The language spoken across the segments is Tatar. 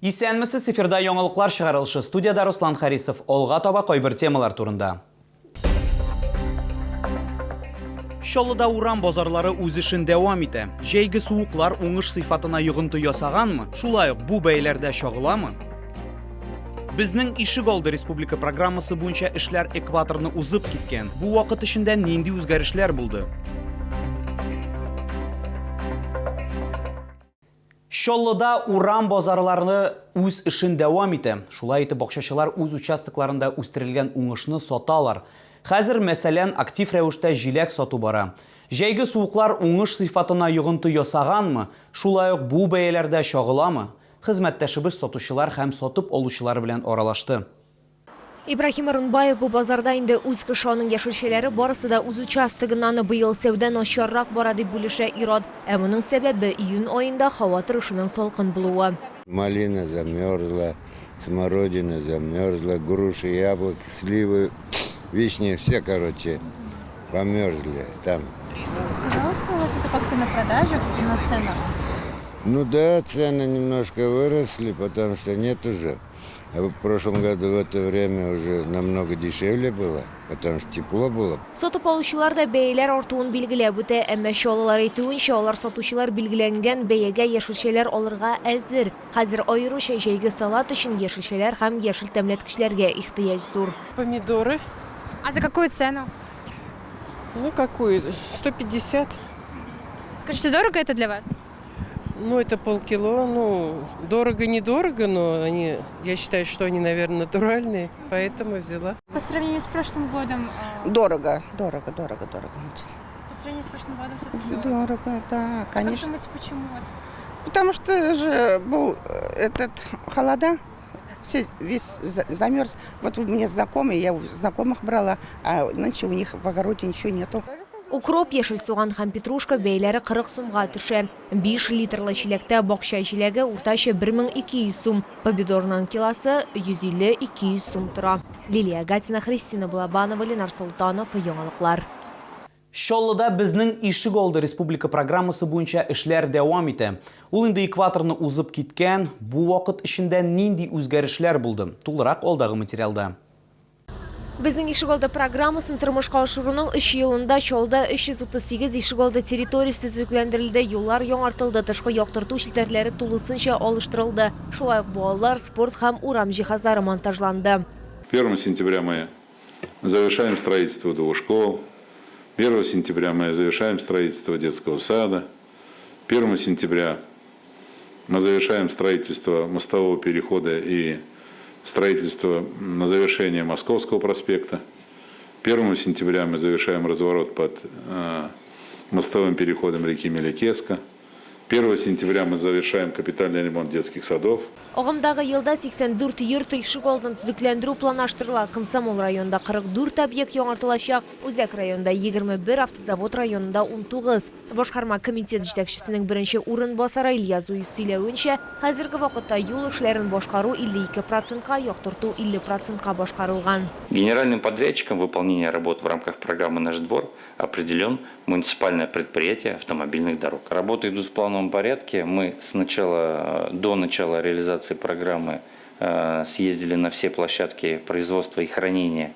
Исәнмесез, эфирда яңалыклар чыгарылышы. Студиядә Руслан Харисов. Алга таба кайбер темалар турында. Чаллыда урам базарлары үз эшен дәвам итә. Җәйге суыклар уңыш сыйфатына йогынты ясаганмы? Шулай ук бу бәяләрдә чагыламы? Безнең ишек алды республика программасы буенча эшләр экваторны узып киткән. Бу вакыт эчендә нинди үзгәрешләр булды? Чаллыда урам базарлары үз эшен дәвам итә. Шулай итеп, бакчачылар үз участокларында үстерелгән уңышны саталар. Хәзер, мәсәлән, актив рәвештә җиләк сату бара. Җәйге суыклар уңыш сыйфатына йогынты ясаганмы, шулай ук бу бәяләрдә чагыламы? Хезмәттәшебез сатучылар һәм сатып алучылар белән аралашты. Ибраһим Орынбаев бу базарда инде үз кеше, аның яшелчәләре барысы да үз участогыннан. Быел сәүдә начаррак бара, дип бүлешә ир-ат. Ә моның сәбәбе, июнь аенда һава торышының салкын булуы. Малина замерзла, смородина замерзла, груши, яблоки, сливы, вишни, все, короче, померзли там. Сказалось ли у вас это как-то на продажах и на ценах? Ну да, цены немножко выросли, потому что нет уже. А в прошлом году в это время уже намного дешевле было, потому что тепло было. Сатып алучылар да бәяләр артуын билгеләп үтә. Әмма чаллылар әйтүенчә, алар сатучылар билгеләнгән бәягә яшелчәләр алырга әзер. Хәзер аеруча җәйге салат өчен яшелчәләр һәм яшел тәмләткечләргә ихтыяҗ зур. Помидоры. А за какую цену? Ну, какую? 150. Скажите, дорого это для вас? Ну, это полкило. Ну, дорого-недорого, но они, я считаю, что они, наверное, натуральные, поэтому взяла. По сравнению с прошлым годом? Дорого, дорого, дорого, дорого. По сравнению с прошлым годом все-таки дорого? Дорого, да, конечно. Как думаете, почему? Потому что же был этот холода, все, весь замерз. Вот у меня знакомые, я у знакомых брала, а нынче у них в огороде ничего нету. Укроп, яшел суган һәм петрушка бәяләре 40 сумга төшә. 5 литрлы чиләктә бакча җиләге уртача 1200 сум, помидорның килосы 150-200 сум тора. Лилия Гатина, Христина Балабанова, Ленар Солтанов, Яңалыклар. Чаллыда Безнең ишек алды республика программасы буенча эшләр дәвам итә. Ул инде экваторны узып киткән. Бу вакыт эчендә нинди үзгәрешләр булды? Тулырак алдагы материалда. Безнең ишегалды программасын тормышка ашыруның өч елында Чаллыда 338 ишегалды территориясе төзекләндерелде, юллар яңартылды, тышкы яктырту челтәрләре тулысынча алыштырылды. Шулай ук балалар, спорт һәм урам җиһазлары монтажланды. Первого сентября мы завершаем строительство двух школ. 1 сентября мы завершаем строительство детского сада. 1 сентября мы завершаем строительство мостового перехода и строительство на завершение Московского проспекта. 1 сентября мы завершаем разворот под э, мостовым переходом реки Мелекеска. 1 сентября мы завершаем капитальный ремонт детских садов. Агымдагы елда 84 йорт ишегалдын төзекләндерү планлаштырыла. Комсомол районында 44 объект яңартылачак, Үзәк районда, 21, Автозавод районында, 19. Башкарма комитет җитәкчесенең беренче урынбасары Илья Зуев сөйләвенчә, хәзерге вакытта юл эшләрен башкару 52 процентка, яктырту 50 процентка башкарылган. Генеральным подрядчиком выполнения работ в рамках программы Наш двор определен муниципальное предприятие автомобильных дорог. Работы идут в плановом порядке. Мы с начала, до начала реализации программы съездили на все площадки производства и хранения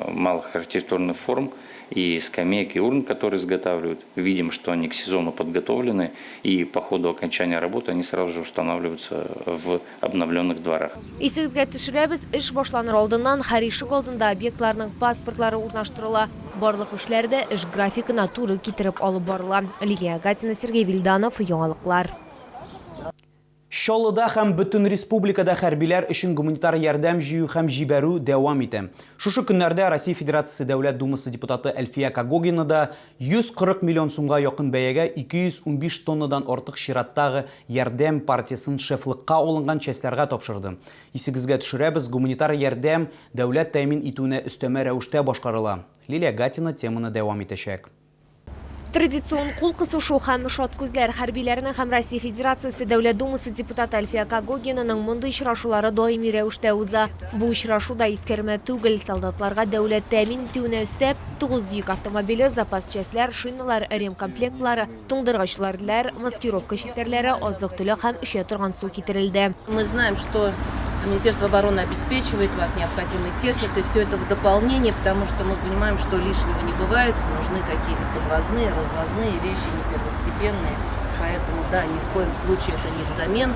малых архитектурных форм и скамеек, и урн, которые изготавливают. Видим, что они к сезону подготовлены, и по ходу окончания работы они сразу же устанавливаются в обновленных дворах. Исегезгә төшерәбез, эш башланыр алдыннан һәр ишек алдында объектларның паспортлары урнаштырыла. Барлык эшләр дә эш графигына туры китереп алып барыла. Лилия Гатина, Сергей Вильданов, Яңалыклар. Чаллыда һәм бөтен республикада хәрбиләр өчен гуманитар ярдәм җыю һәм җибәрү дәвам итә. Шушы көннәрдә Россия Федерациясе Дәүләт Думасы депутаты Әлфия Когогина да 140 миллион сумга якын бәягә 215 тоннадан артык чираттагы ярдәм партиясен шефлыкка алынган частьләргә тапшырды. Исегезгә төшерәбез, гуманитар ярдәм дәүләт тәэмин итүенә өстәмә рәвештә башкарыла. Лилия Гатина теманы дәвам итәчәк. Традицион кул кысышу һәм шат күзләр хәрбиләрнең һәм Россия Федерациясе Дәүләт Думасы депутаты Әлфия Когогинаның мондый очрашулары даими рәвештә уза. Бу очрашу да искәрмә түгел, солдатларга дәүләт тәэмин итүенә өстәп, 9 йөк автомобиле, запас частьләр, шиналар, ремкомплектлары, туңдыргычлар, маскировка челтәрләре, азык-төлек һәм эчә торган су китерелде. Мы знаем, что Министерство обороны обеспечивает вас необходимой техникой. Все это в дополнение, потому что мы понимаем, что лишнего не бывает. Нужны какие-то подвозные, развозные вещи, не первостепенные. Поэтому, да, ни в коем случае это не взамен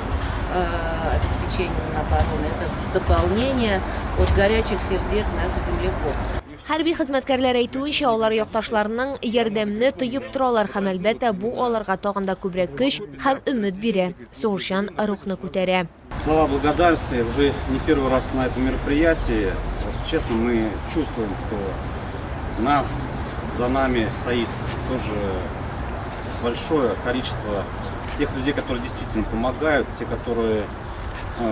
обеспечению Минобороны, это в дополнение от горячих сердец наших земляков. Хәрби хезмәткәрләр әйтүенчә, алар якташларының ярдәмне тоеп торалар һәм, әлбәттә, бу аларга тагын да күбрәк көч һәм өмет бирә, сугышчан рухны күтәрә. Слова благодарности уже не в первый раз на этом мероприятии. Честно, мы чувствуем, что нас, за нами стоит тоже большое количество тех людей, которые действительно помогают, те, которые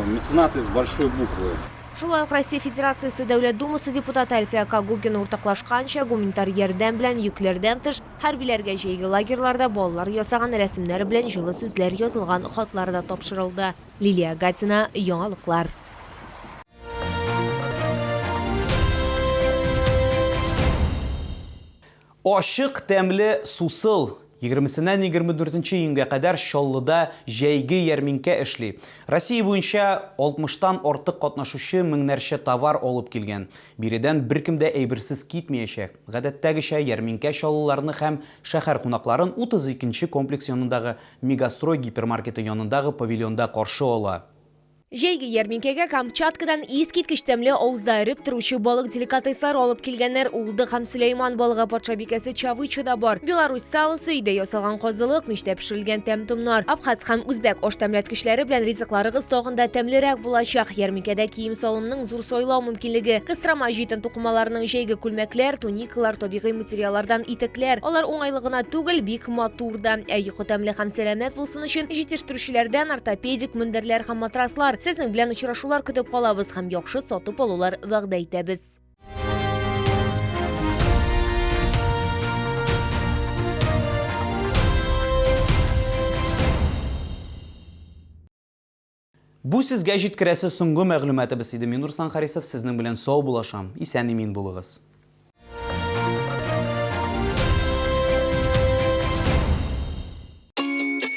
меценаты с большой буквы. Шулай ук Россия Федерациясе Дәүләт Думасы депутаты Әлфия Когогина уртаклашканча, гуманитар ярдәм белән йөкләрдән тыш, хәрбиләргә җәйге лагерьларда балалар ясаган рәсемнәр белән җылы сүзләр язылган хатлар да тапшырылды. Лилия Гатина, Яңалыклар. Ачык, тәмле, сусыл. 20-сеннән 24 июньгә кадәр Чаллыда җәйге ярминкә эшли. Россия буенча 60-тан артык катнашучы меңнәрчә товар алып килгән. Биредән беркем дә әйберсез китмәячәк. Гадәттәгечә, ярминкә чаллыларны һәм шәһәр кунакларын 32 нче комплекс янындагы Мегастрой гипермаркеты янындагы павильонда каршы ала. Җәйге ярминкәгә Камчаткадан искиткеч тәмле авызда эреп торучы балык деликатеслары алып килгәннәр. Улдык һәм Сөләйман балыгы патшабикәсе чавыча да бар. Беларусь салосы, өйдә ясалган казылык, мичтә пешерелгән тәм-томнар. Абхаз һәм үзбәк аш тәмләткечләре белән ризыкларыгыз тагын да тәмлерәк булачак. Ярминкәдә кием-салымның зур сайлау мөмкинлеге. Кострома җитен тукымаларының җәйге күлмәкләр, туникалар, табигый материаллардан итекләр. Алар уңайлы гына түгел, бик матур да. Ә йокы тәмле һәм сәламәт булсын өчен җитештерүчеләрдән ортопедик мендәрләр һәм матраслар. Сезнең белән очрашулар көтеп калабыз һәм яхшы сатып алулар вәгъдә итәбез. Бу сезгә җиткерәсе соңгы мәгълүматыбыз иде. Мин Руслан Харисов сезнең белән сау булашам. Исән-имин булыгыз.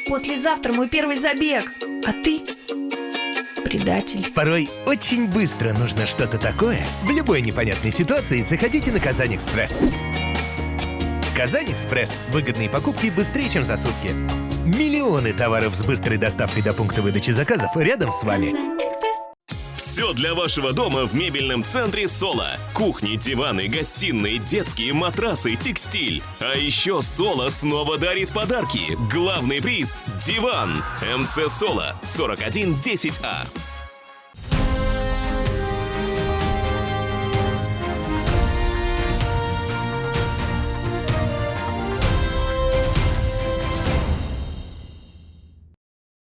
Послезавтра мой первый забег, а ты предатель. Порой очень быстро нужно что-то такое. В любой непонятной ситуации заходите на Казань-Экспресс. Казань-Экспресс. Выгодные покупки быстрее, чем за сутки. Миллионы товаров с быстрой доставкой до пункта выдачи заказов рядом с вами. Все для вашего дома в мебельном центре Соло. Кухни, диваны, гостиные, детские, матрасы, текстиль. А еще Соло снова дарит подарки. Главный приз – диван. МЦ Соло 4110А.